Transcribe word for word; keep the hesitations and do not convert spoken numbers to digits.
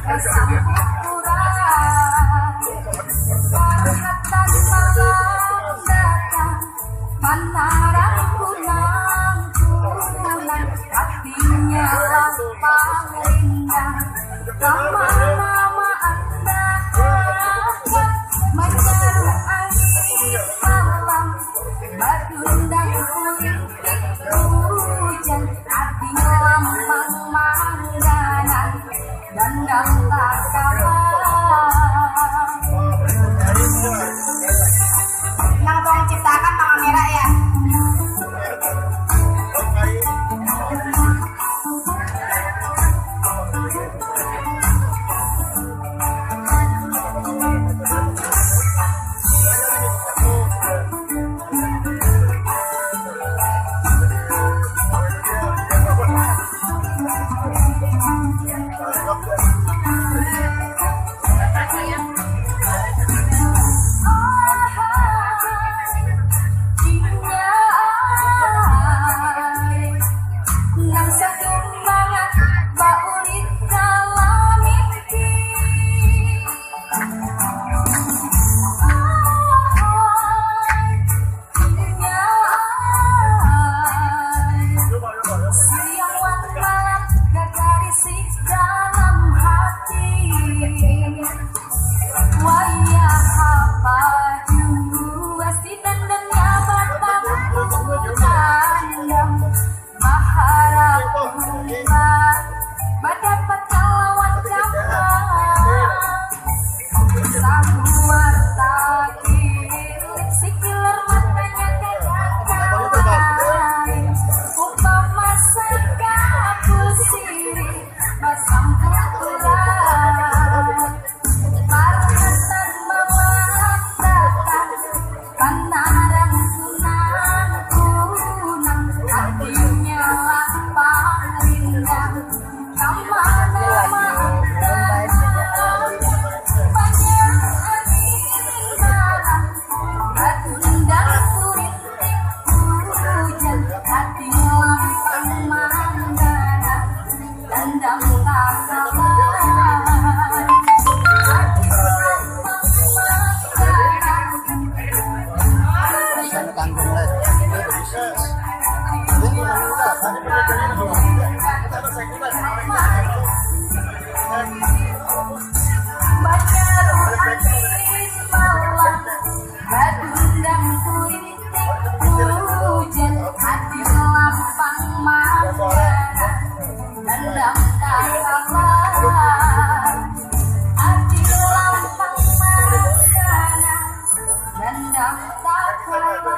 Sampuran. Parhatan malam datang, panarang kunang-kunang, hatinya lapang rindang. Kamana-mana anda, manyaru angin malam, badundang kulinting hujan, ading lampang mangganan. Dandang tak kalah. Nang tuang ciptakan tangan merah ya. Nang satu mangat baulit dalam mimpi. Siang wan malam gagarisik dalam hati. Wayah apa jua si dandannya batampu dandam. Baharap umpat badapat kalawan kamal. Sabuar takilik sikilar matanya kada kain. Upama sakapul sirih basampul ular. Parhatan malam datang, panarang kunang-kunang, hatinya lapang rindang. Kamana-mana anda, panyaru angin malam, badundang kulinting hujan, hati lapang mangganan. Dandang tak kalah. Anu tanggung lah. Ini anu lah. Banyak angin malam, badundang kulit. Hujan hati lapang mangganan, dandang tak kalah. Hati lapang mangganan, dandang tak kalah.